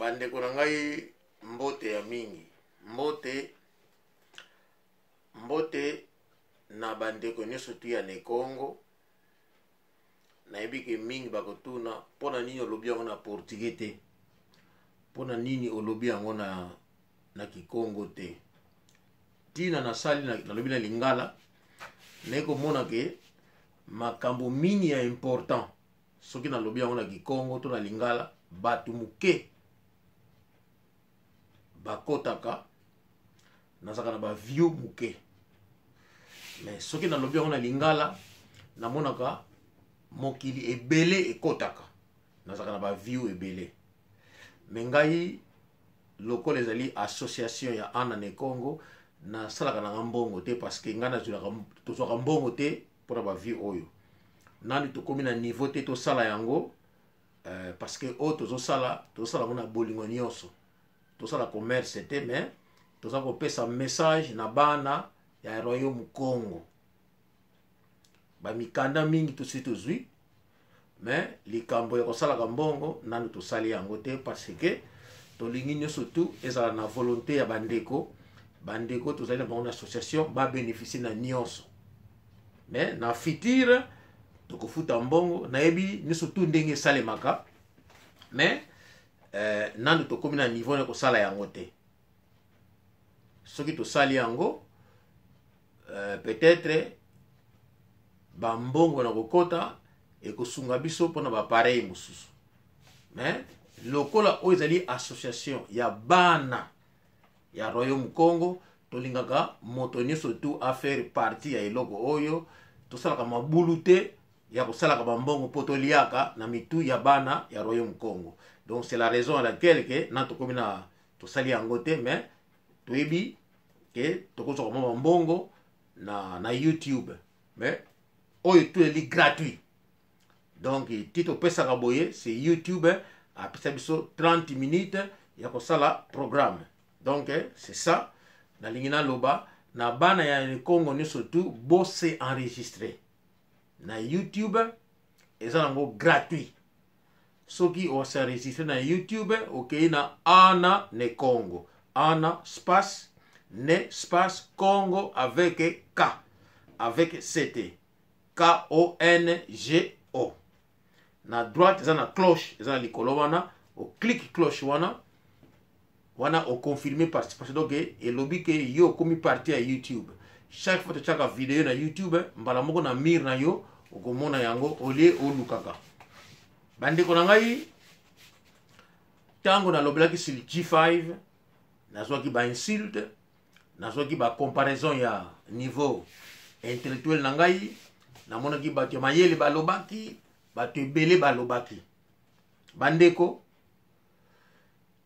Bandeko na ngai, mbote ya mingi, mbote, mbote na bandeko nyonso tu ya Nekongo. Nayebi ke mingi bakotuna mpo na nini olobi yango na portugais te, mpo na nini olobi yango na kikongo te. Ntina nasali nalobi na lingala, naye komona ke makambo mingi ya important soki nalobi yango na kikongo to na lingala, bato moke bakotaka, nazalaka na baview moke. Mais soki nalobi yango na lingala, namonaka mokili ebele ekotaka, nazalaka na baview ebele. Me ngai lokola ezali association ya Ana ne Congo, nasalaka nanga mbongo te, parce que ngai tozwaka mbongo te mpona baview oyo. Nani tokomi na niveau te tosala yango, parce que oyo tozosala, tozosala yango na bolingo nyonso. Tosala commerce te, mais toza kopesa message na bana ya royaume Congo. Bamikanda mingi tosi tozwi, mais likambo ya kosalaka mbongo nanu tosali yango te, parce que tolingi nyonso tu ezala na volonté ya bandeko. Bandeko tozali na bango na association babénéficie na nyonso, mais na future tokofuta mbongo. Nayebi nyonso tu ndenge esalemaka, mais nanu tokomi na niveau ya kosala yango te. Soki tosali yango, peut-être bambongo na kokota ekosunga biso mpona bapareil mosusu. Mais lokola oyo ezali association ya bana ya royaume Congo, tolingaka moto nyonso tu afaire partie ya eloko oyo. Tosalaka mabulu te ya kosalaka bambongo mpo toliaka na mitu ya bana ya royaume Congo. Donc c'est la raison à laquelle ke na tokomi na tosali yango te, mais toyebi ke tokozwaka mwa bambongo na YouTube, mais oyo tu eli gratuit. Donc ti topesaka boye, c'est YouTube apesa biso 30 minutes ya kosala programme. Donc c'est ça nalingi naloba na bana ya Congo nyonso tu, bose enregistre na YouTube, eza nango gratuit. Soki osenregistre na YouTube, okei na Ana ne Congo, Ana space ne space Congo avec K, avec CT, K O N G O. Na droite eza na cloche, eza na likolo wana, oclique cloche wana, wana oconfirme participation. Donc elobi ke yo okomi partie ya YouTube. Chaque fois totiaka video na YouTube, mbala moko na mire na yo okomona yango olie olukaka. Bandeko na ngai, ntango nalobelaki sur G5, nazwaki bainsulte, nazwaki bacomparaison ya niveau intellectuel na ngai. Namonaki bato ya mayele balobaki, bato ebele balobaki. Bandeko,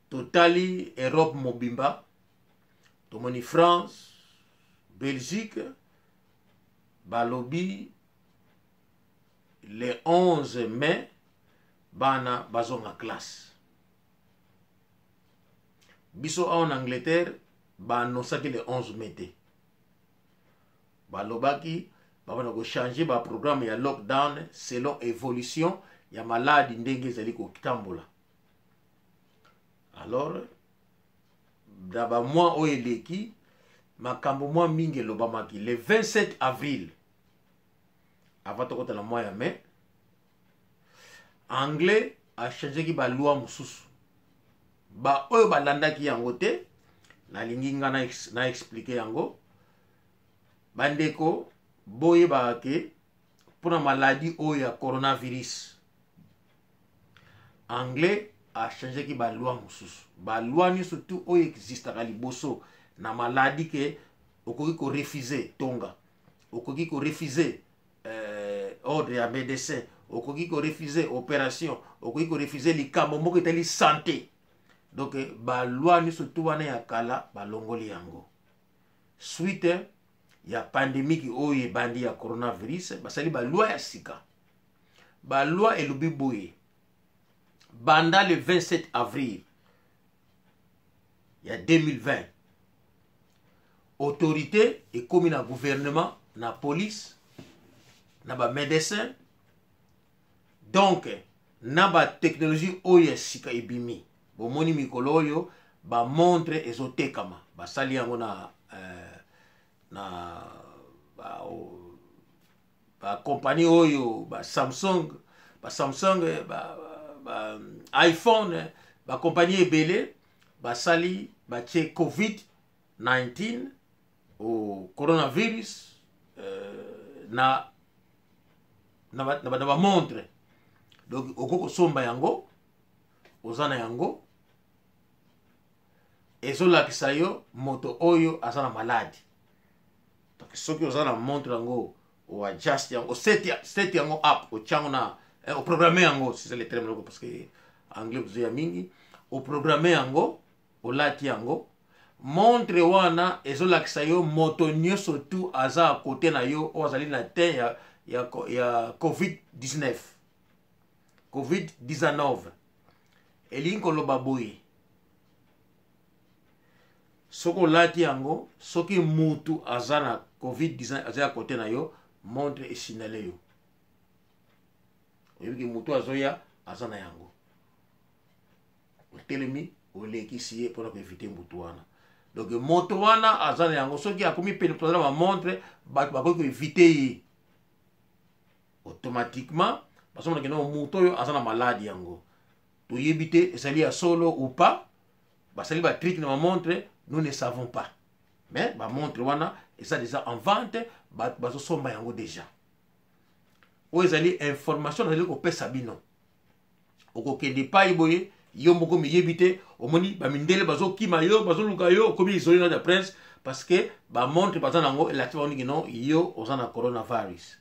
totali Europe mobimba, tomoni France, Belgique balobi le 11 mai bana bazonga classe. Biso awa na Angleterre baannoncaki le 11 mai te, balobaki babanda kochange baprogramme ya lockdown selon évolution ya maladi ndenge ezali kotambola. Alors na bamois oyo eleki, makambo mwa mingi elobamaki. Le 27 avril, avant tokota na mois ya mai, anglais achangeaki baloi mosusu. Baoyo balandaki yango te, nalingi nga na explike yango. Bandeko, boyebaka ke mpona maladi oyo ya coronavirus, anglais achangeaki baloi mosusu. Baloi nyonso tu oyo existaka liboso na maladi, ke okoki korefuse tonga, okoki korefuse ordre ya médecin, okoki korefuse opération, okoki korefuse likambo moko etali santé, donc baloi nyonso tu wana ya kala balongoli yango. Suite ya pandémique oyo ebandi ya coronavirus, basali baloi ya sika. Baloi elobi boye: banda le 27 avril ya 2020, autorité ekomi na gouvernement, na police, na bamédecin, donc na batechnologie oyo ya sika ebimi. Bomoni mikolo oyo bamontre ezotekama, basali yango na na bakompani oyo ba Samsung, ba Samsung, ba iPhone, bakompani ebele basali, batie COVID-19 o coronavirus na bamontre. Donc okoki kosomba yango, oza na yango, ezolakisa yo moto oyo aza na maladi. Donc soki oza na montre yango, oadjust yango, oset yango up, otia yango na oprogramme yango, c'est le terme, parce que anglais bozoya mingi, oprogramme yango, olati yango, montre wana ezolakisa yo moto nyonso tu aza akote na yo oyo azali na te ya COVID-19. COVID-19 elingi koloba boye: soki olati yango, soki mutu aza na COVID-19 aza ya kote na yo, montre esignale yo, oyebiki mutu azoya aza na yango, otelemi, olekisi ye mpona koevite mutu wana. Donc moto wana aza na yango, soki akomi pene, moto aza na bamontre, bato bakoki koevite ye automatiquement, bazomona kende moto oyo aza na maladi yango. Toyebi te ezali ya solo ou pas, basali batrick na bamontre, nous ne savons pas, mais bamontre wana eza déjà en vente, bato bazosomba yango déjà. Oyo ezali information nazali kopesa bino. Okokende epai boye, yo moko miyebi te, omoni bamindele bazokima yo, bazoluka yo, okomi isolé na de prince, parce que bamontre baza nango elakisi bango ndenge no yo oza na coronavirus.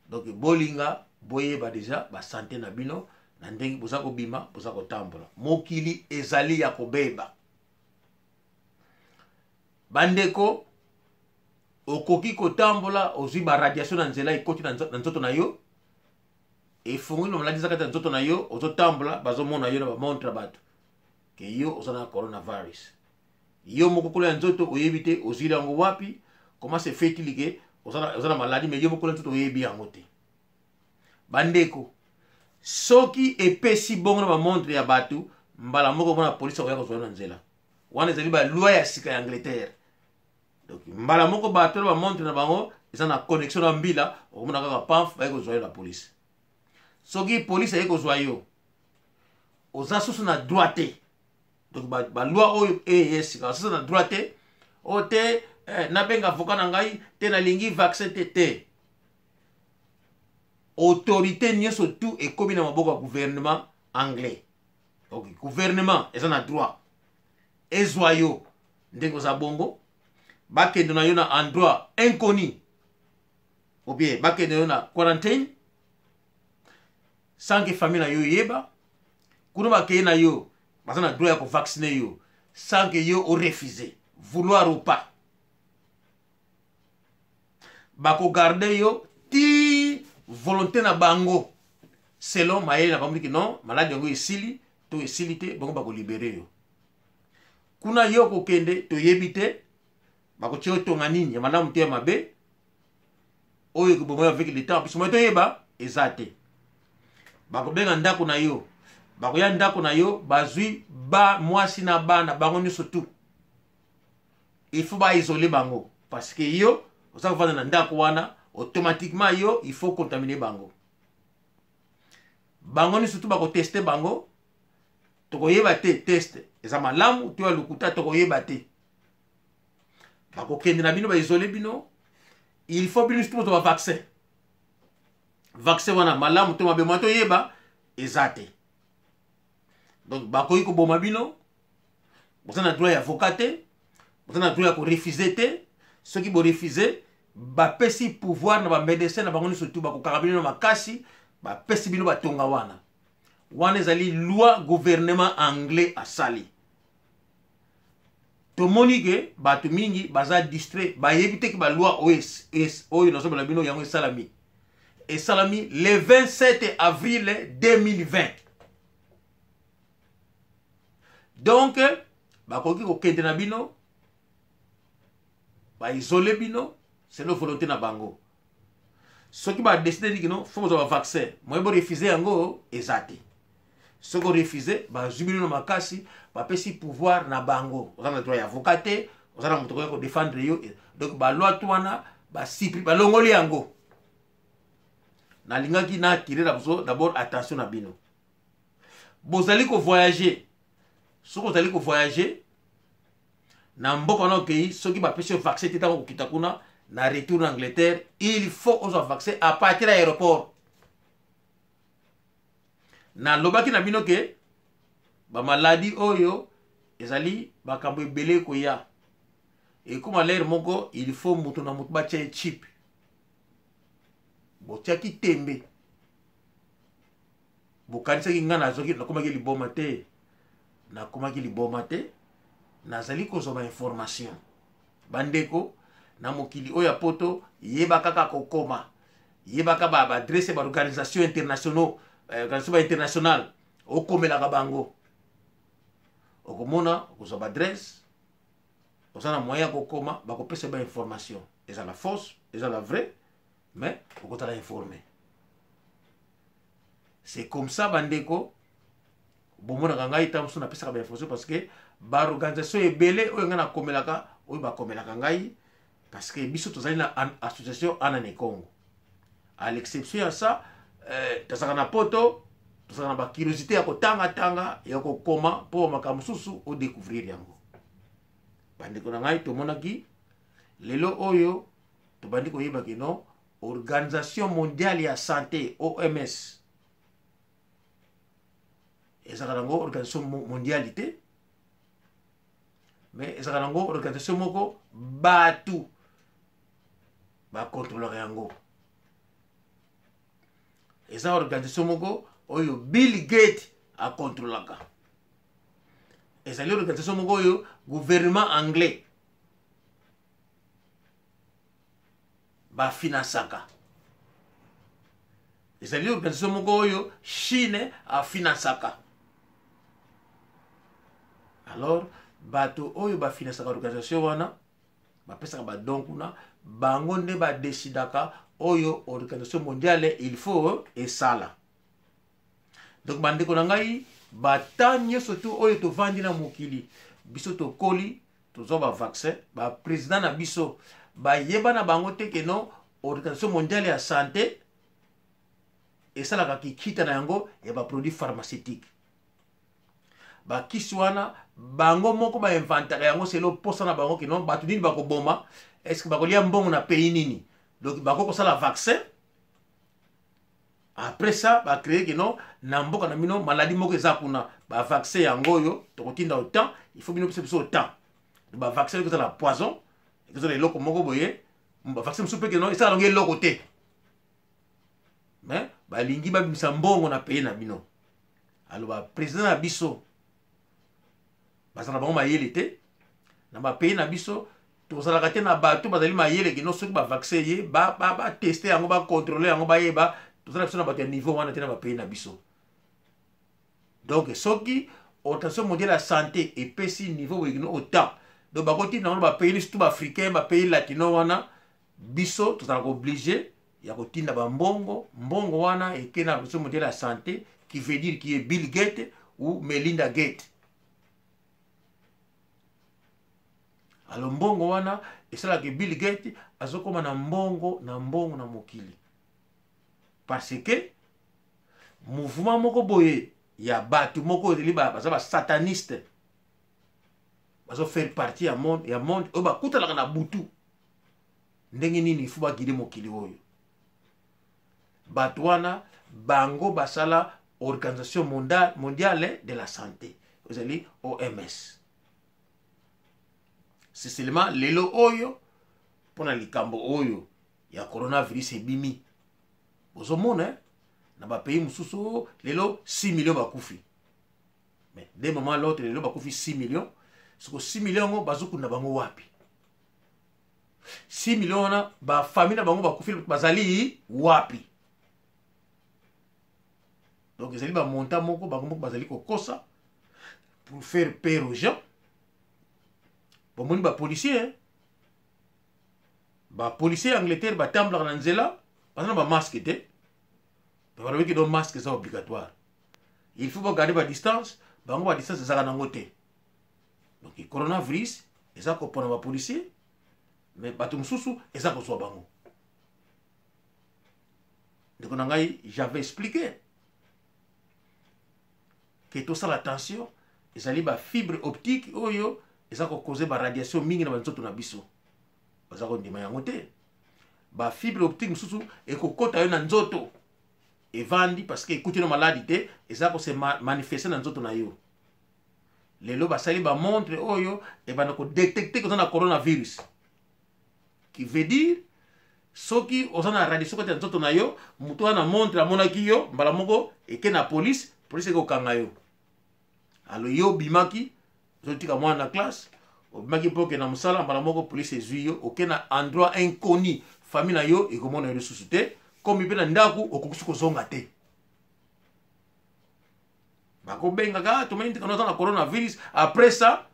Donc bolinga boyeba déjà basante na bino na ndenge boza kobima, boza kotambola. Mokili ezali ya kobeba, bandeko. Okoki kotambola, ozwi baradiation na nzela, ekoti na nzoto na yo, efungoli na maladi eza kati ya nzoto na yo, ozotambola, bazomona yo na bamontre ya bato ke yo oza na coronavirus. Yo moko kolo ya nzoto oyebi te ozwili yango wapi. Comment se fait-il ke oza na maladi, mais yo moko kolo ya nzoto oyebi yango te? Bandeko, soki epesi bongo na bamontre ya bato, mbala moko mona polisi akoya kozwa yo na nzela. Wana ezali baloi ya sika ya Angleterre. Donc mbala moko bato na bamontre na bango eza na connexion na mbila, okomona kaka pamf, baye kozwa yo na polisi. Soki polisi aye kozwa yo, oza susu na droit te. Donc baloi oyo eye sika, oza susu na droit te oyo te nabenga avocat na ngai te, nalingi vaccin te. Te, autorité nyonso tout ekomi na maboko ya gouvernement anglais. Donc gouvernement eza na droit ezwa yo ndenge oza bongo, bakende na yo na endroit inconnu ou bien bakende yo na quarantaine sans que famille na yo eyeba. Kuna bakei na yo, baza na droit ya kovaccine yo sans que yo orefuse, vouloir ou pas. Bakogarde yo ti volonté na bango, selon mayele na bango, ndiki non, maladi yango esili to esili te, bango bakolibere yo. Kuna yo kokende, toyebi te bakotia yo tonga nini, ya malamu te ya mabe, oyo ekoboma yo avec le temps. Biso moye toyeba eza te. Bakobenga ndako na yo, bakoya ndako na yo, bazwi ba mwasi na bana bango nyonso tu, il faut baisole bango, parce que yo oza kovanda na ndako wana, automatiquement yo il faut contaminer bango. Bango nyonso tu bakoteste bango, tokoyeba te test eza malamu to ya lokuta, tokoyeba te. Bakokende na bino, baisole bino, il faut bino surtout bozwa bavaccin. Vaccin wana malamu to mabe, mwa toyeba eza te. Donc bakoki koboma bino. Boza na droit ya avocat te, boza na droit ya korefuse te. Soki borefuse, bapesi pouvoir na bamédecin na bango nyonso tu, bakokaka bino na makasi, bapesi bino batonga wana. Wana ezali loi gouvernement anglais asali. Tomoni ke bato mingi baza distrait, bayebi te ke baloi oyo, oyo nazobela bino yango esalami le 27 avril 2020. Donc bakoki kokende na bino, baisole bino selon volonté na bango. Soki badeside niki no fo kozwa bavaccin, moye borefuse yango eza te. Soki orefuse, bazwi bino na makasi, bapesi pouvoir na bango. Oza na droit ya avocat te, oza na moto okoya kodefendre yo. Donc baloi tu wana basipri, balongoli yango. Nalingaki na attirer na biso d'abord attention na bino. Bozali kovoyage, soki ozali kovoyage na mboka wana okei, soki bapesi yo vaccin te, ntango okokita kuna na retour na Angleterre, il faut ozwa vaccin à partir ya aéroport. Nalobaki na bino ke bamaladi oyo ezali makambo ebele ekoya, ekoma lere moko il faut moto na moto batya ye chip. Botiaki tembe, bokanisaki ngai nazwaki, nakomaki liboma te. Nakomaki liboma te, nazali kozwa bainformation. Bandeko, na mokili oyo ya poto, yeba kaka kokoma, yebaka baadresse ya baorganisation internationaux, organisation bainternationale, okomelaka bango, okomona, okozwa baadresse, oza na moyen ya kokoma, bakopesa bainformation, ezala fausse, ezala vrai, mais okozala informé. C'est comme ça, bandeko, bomonaka ngai ntango mosusu napesaka bainformation, parce que baorganisation ebele oyo ngai nakomelaka, oyo bakomelaka ngai, parce que biso tozali na association Anane Congo. À l'exception ya ça, tozalaka na poto, tozalaka na bacuriosité ya kotangatanga, ya kokoma, mpo makambo mosusu odécouvrir yango. Bandeko na ngai, tomonaki lelo oyo tobandi koyeba kino Organisation mondiale ya santé, OMS, ezalaka nango organisation mondiale te, mais ezalaka nango organisation moko bato bakontrolaka yango. Eza organisation moko oyo Bill Gate akontrolaka. Ezali organisation moko oyo gouvernement anglais bafinansaka. Ezali organisation moko oyo Chine afinansaka. Alors bato oyo bafinansaka organisation wana, bapesaka badon kuna, bango nde badesidaka oyo organisation mondiale il faut esala. Donc bandeko na ngai, bata nyonso tu oyo tovandi na mokili, biso tokoli, tozwa bavaccin, baprésident na biso bayeba na bango te ke non, Organisation mondiale ya santé esalaka kikita na yango ya baproduit pharmaceutique. Bakisi wana, bango moko bainventaka yango selo posa na bango, kino bato nini bakoboma, est-ce bakolia mbongo na pays nini. Donc bako kosala vaccin, après ça bacreye kino na mboka na bino maladi moko eza kuna, bavaccin yango oyo tokotinda autant, il faut bino biso biso autant. Bavaccin ekozala poison, ekozala eloko moko boye. Bavaccin mosusu mpe kino esala yango eloko te, mais balingi babimisa mbongo na pays na bino. Alo baprésident na biso baza na bango mayele te. Na bapays na biso tozalaka te na bato bazali mayele kino soki bavaccin ye, bateste yango, bacontrôle yango, bayeba. Tozala biso na bato ya niveau wana te na bapays na biso. Donc soki Organisation mondiale ya santé epesi niveau boye kino autant, donc bakotinda yango na bapays, surtout baafricain, bapays latino wana, biso tozalaka obligé ya kotinda bambongo. Mbongo wana eke na Organisation mondiale ya santé, qui veut dire qui est Bill Gate ou Melinda Gate. Alors mbongo wana esalaka Bill Gate azokóma na mbongo na mbongo na mokili, parce que mouvement moko boye ya bato moko ezali, baza basataniste, bazofaire partie ya monde oyo bakutanaka na butu ndenge nini fu baguide mokili oyo. Bato wana, bango basala Organisation mondiale de la santé, ezali OMS. C'est seulement lelo oyo mpona likambo oyo ya coronavirus ebimi, bozomona na bapays mosusu lelo 6 millions bakufi. Mais d'un moment à l'autre, lelo bakufi 6 millions. Soko 6 millions yango, bazokunda bango wapi? 6 millions wana, bafamille na bango bakufi bazali wapi? Donc ezali bamonta moko bango moko bazali kokosa pour faire peur aux gens. Bomoni bapolicier, bapolicier ya Angleterre batambolaka na nzela, baza na bamasque te. Balobiki do masque eza obligatoire. Il faut bogarde badistance. Bango badistance ezalaka nango te. Donc coronavirus eza kopona bapolicier, mais bato mosusu eza kozwa bango. Ndeko na ngai, j'avais expliqué ke tosala attention, ezali bafibre optique oyo eza kokoze baradiation mingi na banzoto na biso. Baza kondima yango te. Bafibre optique mosusu ekokɔta yo na nzoto, evandi parce que ekuti no maladi te, eza kose manifeste na nzoto na yo. Lelo basali bamontre oyo ebanda kodetecte koza na coronavirus, qui veut dire soki oza na radiation kati ya nzoto na yo, moto wana na montre amonaki yo mbala moko, eke na police, police ekokanga yo. Alo yo obimaki, ozotika mwana na classe, obimaki mpo okende na mosala, mbala moko police ezwi yo, oke na endroit inconnu, famille na yo ekomona yo lisusu te. Komi mpe na ndako, okoki kozonga te. Bakobengaka, tomoni ndika oza na coronavirus. Après ça,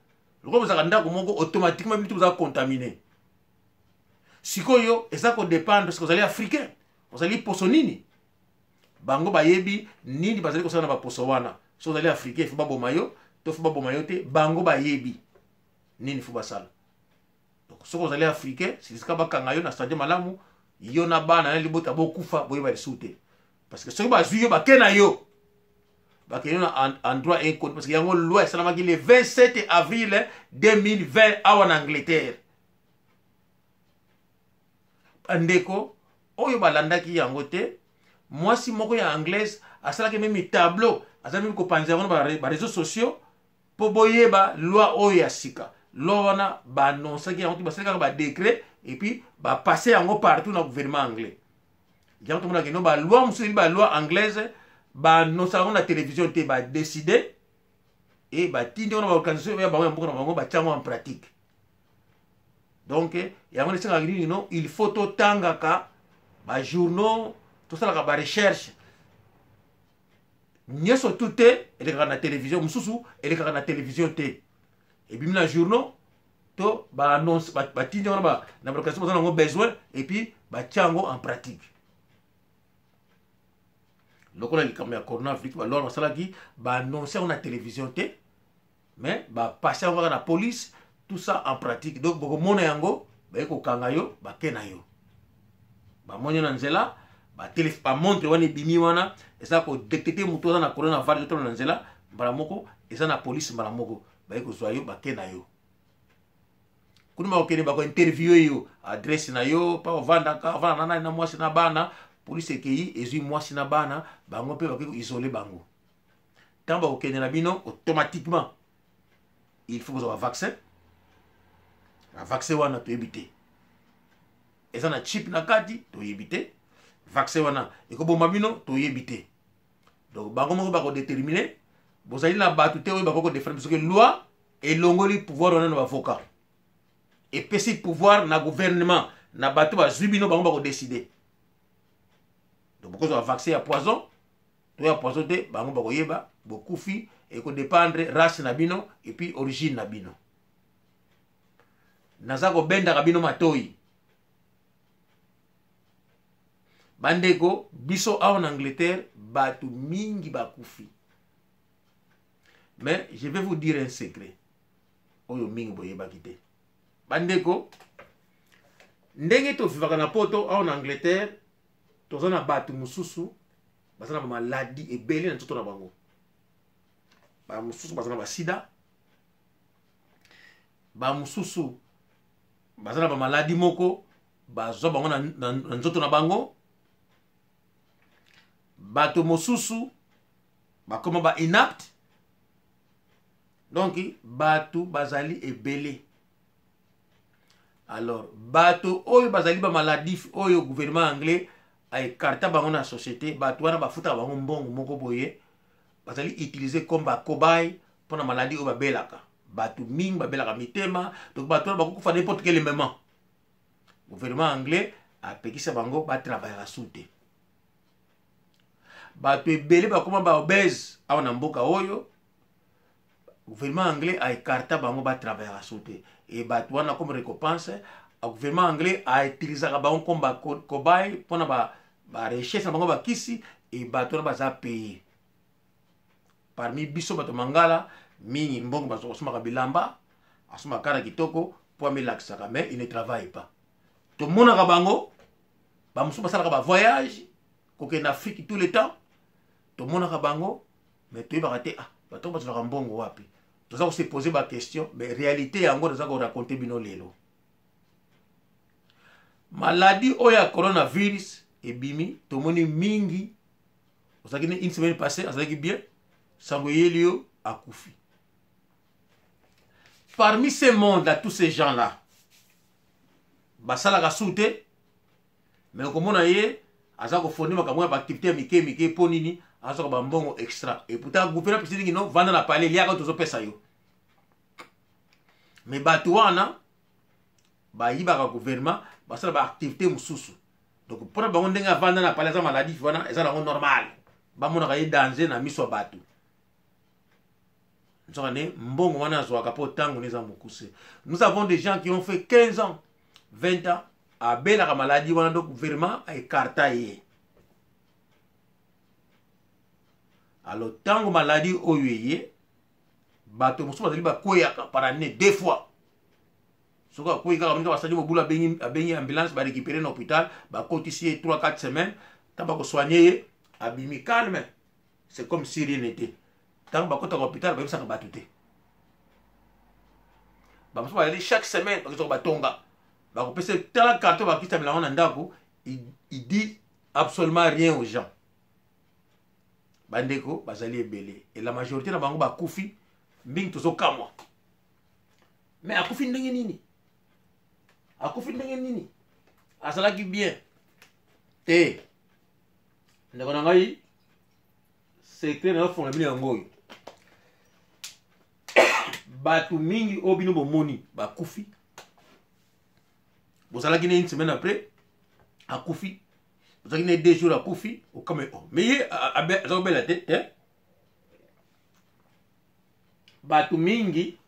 lokola bozalaka ndako moko, automatiquement bino boza contaminé. Sikoyo eza kodépendre soki ozali Africain, ozali poso nini. Bango bayebi nini bazali kosala na baposo wana. Soki ozali Africain, faut baboma yo to faut baboma yo te, bango bayebi nini faut basala. Donc soki ozali Africain, silisika bakanga yo na stade malamu, yo na bana na libota bokufa, boyeba lisusu te. Parce que soki bazwi yo, bake na yo, bakende na endroit inconnu, parce que yango loi esalamaki le 27 avril 2020 awa na Angleterre. Bandeko oyo balandaki yango te, mwasi moko ya Anglaise asalaki même tableau, aza même kopanza yango na baréseaux sociaux mpo boyeba loi oyo ya sika. Loi wana baannonsaki yango te, basali kaka badécret et puis bapasse yango partout na gouvernement anglais. Yango tomonaki no baloi mosusu, ebi baloi anglaise baannonsaka yango na télévision te, badécide e batindi yango na baorganisation ya bango ya mboka na bango, batia yango en pratique. Donc yango esengaka nini? No, il faut totangaka bajournaux, tosalaka barecherche. Nyonso tu te elekaka na télévision, mosusu elekaka na télévision te, ebimi na journaux to baannonce, batindi yango na baorganisation baza nango besoin et puis batia yango en pratique. Lokola likambo ya coronavirus, baloi basalaki, baannonce yango na télévision te, mais bapasse yango kaka na police, tout ça en pratique. Donc bokomona yango, baye kokanga yo, bake na yo, bamoni yo na nzela, bamontre wana ebimi wana eza kodetecte moto aza na coronavirus otala na nzela, mbala moko eza na police, mbala moko baye kozwa yo, bake na yo kuna. Bakokende, bakointerviewe yo, adresse na yo, mpa ovandaka, ovanda na nani, na mwasi na bana. Polise ekei, ezwi mwasi na bana, bango mpe bakoki koisole bango. Ntango bakokende na bino, automatiquement il faut kozwa bavaccin. Bavaccin wana toyebi te eza na chip na kati, toyebi te vaccin wana ekoboma bino, toyebi te. Donc bango moko bakodétermine. Bozali na bato te oyo bakoki kodéfendre, soki loi elongoli pouvoir wana na bavocat, epesi pouvoir na gouvernement, na bato bazwi bino, bango bakodécide. Donc bokozwa vaccin ya poison to ya poison te, bango bakoyeba. Bokufi, ekodépendre race na bino et puis origine na bino. Naza kobendaka bino matoi, bandeko. Biso awa na Angleterre, bato mingi bakufi, mais je vais vous dire un secret oyo mingi boyebaki te. Bandeko, ndenge tovivaka na Poto awa na Angleterre, toza na bato mosusu baza na bamaladi ebele na nzoto na bango. Bamosusu baza na basida, bamosusu baza na bamaladi moko bazwa bango na nzoto na bango. Bato mosusu bakoma ba inapte. Donc bato bazali ebele. Alors bato oyo bazali bamaladif oyo gouvernement anglais aécarta bango na société, bato wana bafutaka bango mbongo moko boye, bazali utiliser comme bacobaye mpona maladi oyo babelaka. Bato mingi babelaka mitema. Donc bato wana bakokufa n'importe quel moment. Gouvernement anglais apekisa bango batravaillaka su te. Bato ebele bakoma baobèse awa na mboka oyo, gouvernement anglais aécarta bango batravaillaka su te. E bato wana, comme récompense, gouvernement anglais autilisaka bango comme bacobaye mpona barecherche na bango, bakisi. E bato wana baza paye. Parmi biso bato mangala mingi, mbongo bazo kosomaka bilamba, asomaka kara kitoko mpo amilakisaka, mais il ne travaille pas. Tomonaka bango bamosusu basalaka bavoyage kokende na Afrique tout le temps, tomonaka bango, mais toyebaka te, ah, bato bazwaka mbongo wapi? Toza kose poser baquestion, mais réalité yango toza koraconter bino lelo. Maladie oyo ya coronavirus ebimi, tomoni mingi ozalaki ne une semaine passée azalaki bien, sango eyeli yo akufi. Parmi ces mondes là, tous ces gens là basalaka su te, mais okomona ye aza kofourni makambo ya baactivité ya mike mike. Mpo nini? Azwaka bambongo extra. Et pourtant gouvernement pesi ndingi no vanda na palais, liaka, tozopesa yo. Mais bato wana bayibaka gouvernement, basala baactivité mosusu. Donc mpona bango, ndenge avanda na palais, aza maladif wana, eza nango normal, bamonaka ye danger na miso ya bato. Nzoka nde mbongo wana azwaka mpo ntango ne eza mokuse. Nous avons des gens qui ont fait 15 ans, 20 ans, abelaka maladie wana, donc gouvernement aécarta ye. Alors ntango maladie oyo eye, bato mosusu bazali bakweyaka par année deux fois. Soki akwei kaka mingi, basali mobulu, abengi ambulance, barécupéré na hôpital, bakotisi ye 3 4 semaines. Ntango bakosoigne ye, abimi calme, c'est comme si rien n'était. Ntango bakotaka hôpital, bayebisaka bato te. Bamosusu bazali chaque semaine bakozwaka batonga, bakopesa tala carton, bakisamela yango na ndako. Il dit absolument rien aux gens. Bandeko bazali ebele et la majorité na bango bakufi mingi. Tozokamwa, mais akufi ndenge nini? Akufi ndenge nini? Azalaki bien te. Ndeko na ngai, secret nazofongola bino yango oyo: bato mingi oyo bino bomoni bakufi, bozalaki ne une semaine après akufi, bozalaki ne 2 jours akufi, okame, oh, mais ye aza kobela te te. Bato mingi,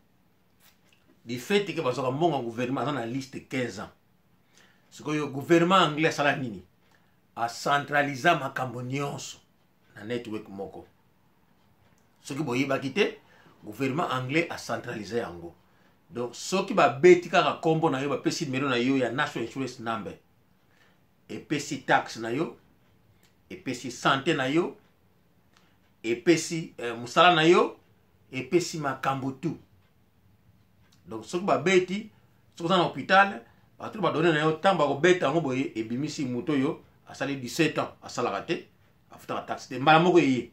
du fait ke bazwaka mbongo ya gouvernement, aza na liste 15 ans. Sikoyo gouvernement anglais asala nini? Acentralisa makambo nyonso na network moko. Soki boyebaki te, gouvernement anglais acentralise yango. Donc soki babeti kaka nkombo na yo, bapesi numero na yo ya national insurance number, epesi taxe na yo, epesi santé na yo, epesi mosala na yo, epesi makambo tout. Donc soki babeti, soki oza na hôpital, bato badonnées na yo, ntango bakobeta yango boye, ebimisi moto oyo asali 17 ans asalaka te, afutaka taxe te, mbala moko eye.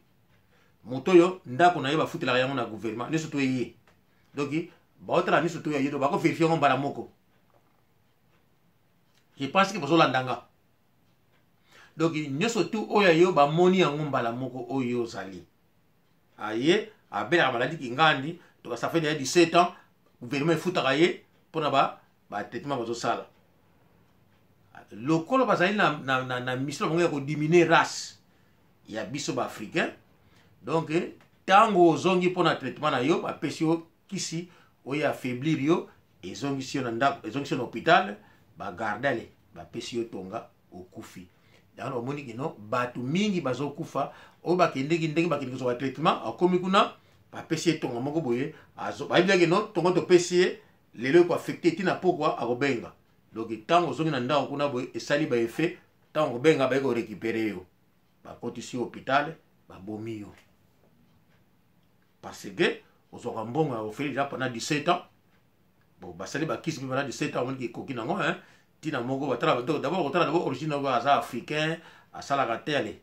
Moto oyo ndako na ye bafutelaka yango na gouvernement, nyonso to eye. Donc baotala nyonso to ya ye, donc bakovérifier yango mbala moko. Je pense ke bozolanda nga. Donc nyonso tu oyo yo bamoni yango mbala moko. Oyo ozali aye abelaka maladie kingandi, donc ça fait déjà 17 ans gouvernement efutaka ye mpona batraitement bazosala. Lokola bazali na mission na bango ya kodiminuer race ya biso baafricain, donc ntango ozongi mpona traitement na yo, bapesi yo kisi oyo affaiblir yo, ezongisi yo na ndako, ezongisi yo na hôpital, bagarde ale, bapesi yo tonga, okufi. Yango bamoni kino bato mingi bazokufa oyo bakendeki, ndenge bakendeki kozwa batraitement, akomi kuna, bapesi ye tonga moko boye, bayebi no tonga topesi ye lelo ekoaffecter ntina pokwa akobenga. Donc ntango ozongi na ndako kuna boye, esali baeffet. Ntango kobenga, baye korécupérer yo, bakotisi yo hôpital, babomi yo, parce que ozwaka mbongo ya ofeli déjà pendant 17 ans. Bon, basali bakisi mpe pendant 17 ans, omoniki ekoki nango ntina moko. Batala d'abord, kotala d'abord origine oyo, aza africain, asalaka te, ale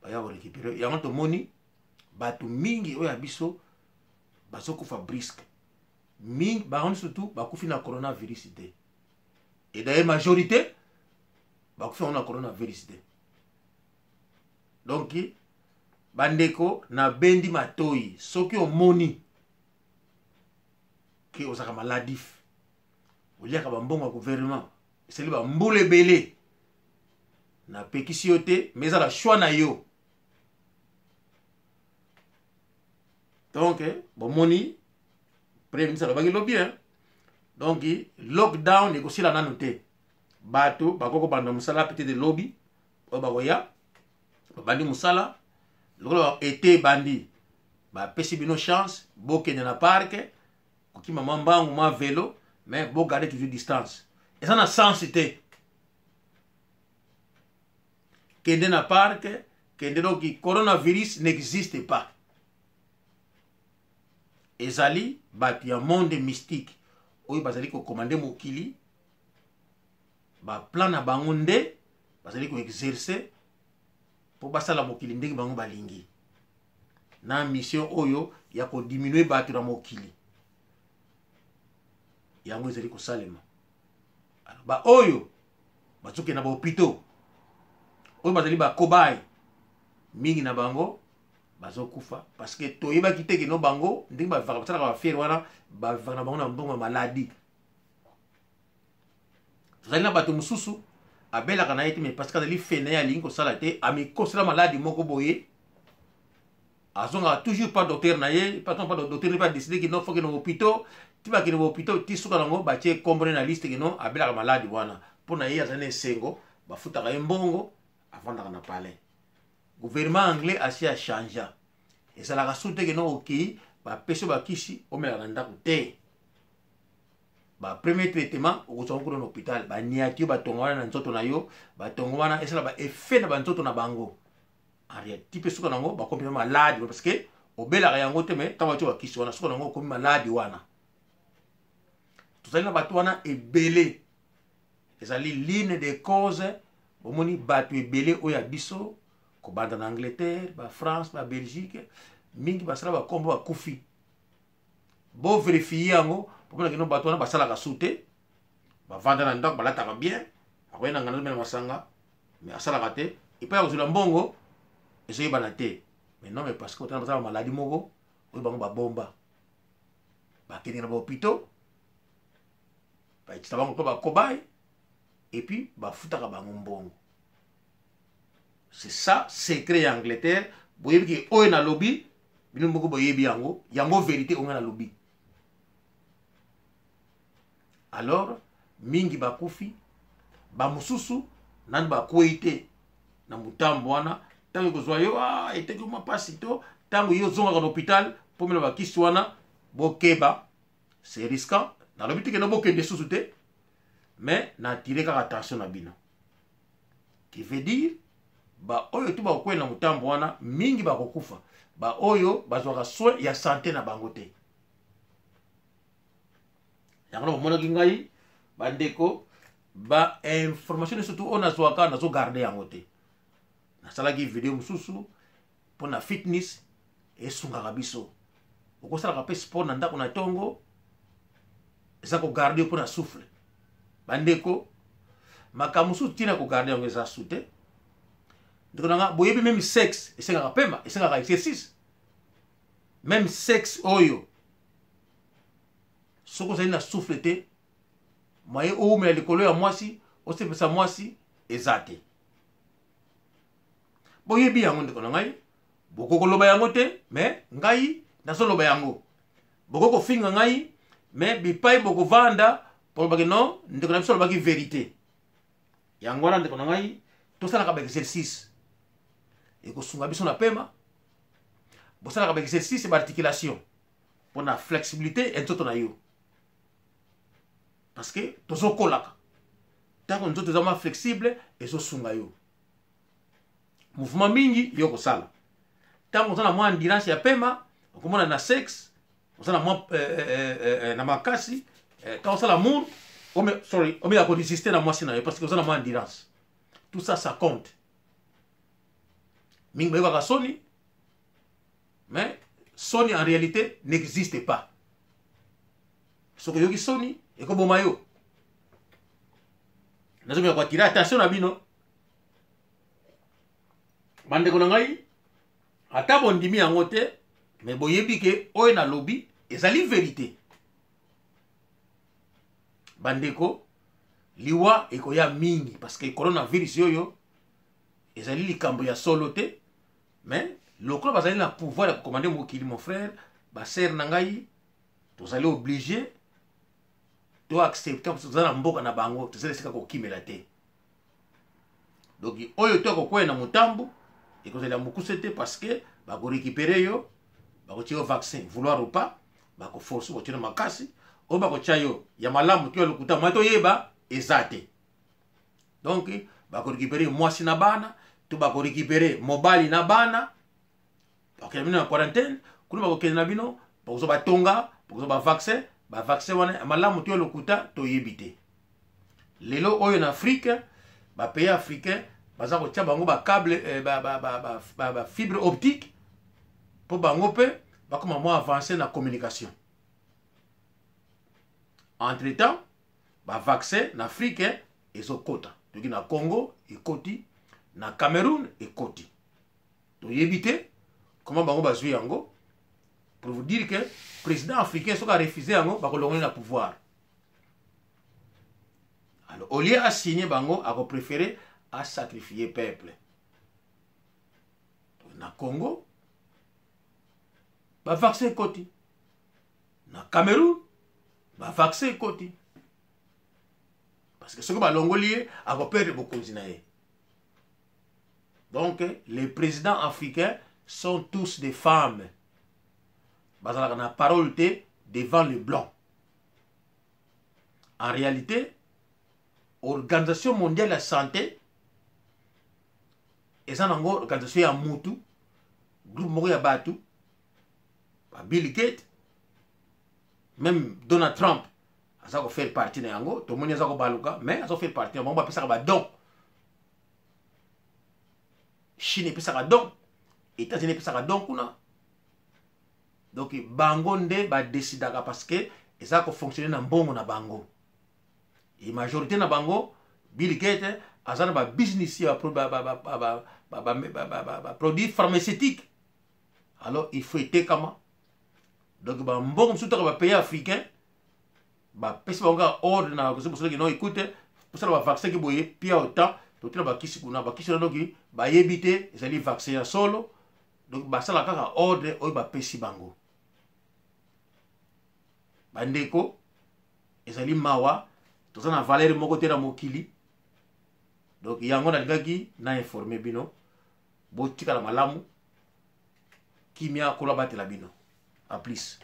baya korécupérer yango. Tomoni bato mingi oyo ya biso bazokufa brusque mingi, bango surtout bakufi na coronavirus te. Et d'ailleurs majorité bakufi yango na coronavirus te. Donc bandeko, nabendi matoi: soki omoni ke ozalaka maladif, oliaka bambongo ya gouvernement, esali bambula ebele, napekisi yo te, mais ezala choix na yo. Donc bomoni, premier ministre alobaki lobi, donc lockdown ekosila nanu te. Bato bakoki kobanda mosala peut-être lobi oyo, bakoya babandi mosala lokola ete ebandi. Bapesi bino chance bokende na parc kokima mwa mbangu mwa velo, mais bogarde toujours distance. Eza na sens te. Kende na parc, kende. Donc coronavirus n'existe pas. Ezali bato ya monde mystique oyo bazali kocommander mokili, baplan na bango nde bazali koexercer mpo basala mokili ndenge bango balingi, na mission oyo ya kodiminuer bato na mokili. Yango ezali kosalema. Baoyo bazokende na bahôpitaux, oyo bazali bacobayes, mingi na bango bazokufa parce que toyebaki te keno bango ndenge basalaka bafiere wana, bavivaka na bango na mbongo ya maladie. Tozali na bato mosusu abelaka na ye te, mais parce que azali fe na ye, alingi kosala te, amikosela maladie moko boye, azongaka toujours pa docteur na ye, pa docteur ne adécider kino faut kende hôpitaux, ti bakende bahôpitaux, ti suka nango batie kombone na liste kino abelaka maladie wana. Mpo na ye azali na esengo, bafutaka ye mbongo, avandaka na palais. Gouvernement anglais asi achanger. Ezalaka su te keno okei, bapesi yo bakisi, omelaka na ndako te. Bapremier traitement okozwa kuna na hôpital, baniati yo batongo wana na nzoto na yo, batongo wana esala baeffet na banzoto na bango. En réalité mpe suka nango bakomi mpe maladie, parce que obelaka yango te, mais ntango batie bakisi wana, suka nango okomi maladie wana. Tozali na bato wana ebele, ezali l'une des causes. Bomoni bato ebele oyo ya biso, kobanda na Angleterre, baFrance, baBelgique, mingi basala bakombo, bakufi. Bovérifier yango mpona kino bato wana basalaka su te, bavanda na ndako, balataka bien, akoye na ngana na masanga, mais asalaka te. Epai ya kozwela mbongo ezoyebana te. Mais non, mais parce que otana basala maladie moko oyo bango babomba, bakendeke na bahôpitaux, baetisa bango mpo bacobayes, et puis bafutaka bango mbongo. C'est ça secret ya Angleterre. Boyebi ke oyo nalobi, bino moko boyebi yango, yango vérité oyo ngai nalobi. Alors mingi bakufi, bamosusu nani bakwei te na motambo wana. Ntango ekozwa yo, ah, eteki mwa mpasi to ntango yo ozongaka na hôpital mpo mela bakisi wana, bokeba, c'est risquant. Nalobi te kende, bokende susu te, mais naattirer kaka attention na bino, qui veut dire baoyo tu bakokwela na motambo wana, mingi bakokufa, baoyo bazwaka soin ya santé na bango te. Yango na bomonaki ngai, bandeko, bainformation nyonso tu oyo nazwaka, nazogarder yango te. Nasalaki video mosusu mpona fitness, esungaka biso. Okosalaka mpe sport na ndako na ntongo, eza kogarder yo mpona souffle. Bandeko, makambo mosusu ntina kogarder yango eza su te. Ndeko nanga, boyebi même sexe esengaka pema, esengaka exercice. Même sexe oyo, soki ozali na souffle te, moye oumela likolo ya mwasi, osepesa mwasi eza te. Boyebi yango, ndeko na ngai. Bokoki koloba yango te, mais ngai nazoloba yango. Bokoki kofinga ngai, mais bipai bokovanda polobaki non, ndeko na biso alobaki vérité. Yango wana, ndeko na ngai, tosalaka baexercice, ekosunga biso na pema. Bosalaka baexercice ya baarticulation mpona flexibilité ya nzoto na yo, parce que tozokolaka. Ntango nzoto eza mwa flexible, ezosunga yo mouvement mingi yo kosala. Ntango oza na mwa endurance ya pema, okomona na sexe oza na mwa na makasi. Ntango osala amour, sorry, omeka korésister na mwasi na yo parce que oza na mwa endurance. Tout ça, ça compte. Mingi bayokaka soni, mais soni en réalité n'existe pas. Soki oyoki soni, ekoboma yo. Nazomeka koattirer attention na bino, bandeko na ngai. Ata bondimi yango te, mais boyebi ke oyo nalobi ezali vérité. Bandeko, liwa ekoya mingi parce que coronavirus oyo ezali likambo ya solo te, mais lokola bazali na pouvoir ya kocommander mokili, mon frère, basœur na ngai, tozali obligé to accepter. Toza na mboka na bango, tozali esika kokimela te. Donc oyo to akokwea na motambo, ekozala ya mokuse te, parce que bakorécupérer yo. Bakotia yo vaccin, vouloir ou pas, bakoforce, bakotia yo makasi. Oyo bakotia yo ya malamu to ya lokuta, mwa toyeba eza te. Donc bakorécupérer mwasi na bana to bakorécupérer mobali na bana, bakokende bino na quarantaine kuna, bakokende na bino, bakozwa batonga, bakozwa bavaccin. Bavaccin wana ya malamu to ya lokuta, toyebi te. Lelo oyo na Afrique, bapays africain baza kotia bango bacable, eh, bafibre optique, mpo bango mpe bakoma mwa avancé na communication. Entre temps, bavaccin na Afrique ezokota. Toki na Congo ekoti, na Cameroun ekoti, toyebi te comment bango bazwi yango. Pour vous dire que président africain, soki arefuse yango, bakolongoli na pouvoir. Alors, au lieu asigne bango, akopréféré asacrifie peuple. Na Congo bavaccin ekoti, na Cameroun bavaccin ekoti, parce que soki balongoli ye, akoperdre bokonzi na ye. Donc les présidents africains sont tous des femmes, bazalaka na parole te devant le blanc. En réalité, Organisation mondiale ya santé eza nango organisation ya mutu, groupe moko ya bato, ba Bill Gates, même Donald Trump aza kofaire partie na yango. Tomoni aza kobaluka, mais aza kofaire partie na bango. Bapesaka badon, Chine epesaka don, États-Unis epesaka don kuna. Donc bango nde badesidaka, parce que eza kofonctionne na mbongo na bango. E majorité na bango, Bill Gates aza na babusiness ya baproduit pharmaceutique. Alors il faut etekama. Donc bambongo mosusu taka bapays africain bapesi bango kaka ordre na bosolaki: "Non, écoute, posala bavaccin ki boye, pia autant totuna bakisi kuna." Bakisi wana, donc bayebi te ezali vaccin ya solo. Donc basala kaka ordre oyo bapesi bango. Bandeko, ezali mawa, toza na valeur moko te na mokili. Donc yango nalingaki na informe bino. Botikala malamu, kimia, kola batela bino. A plus.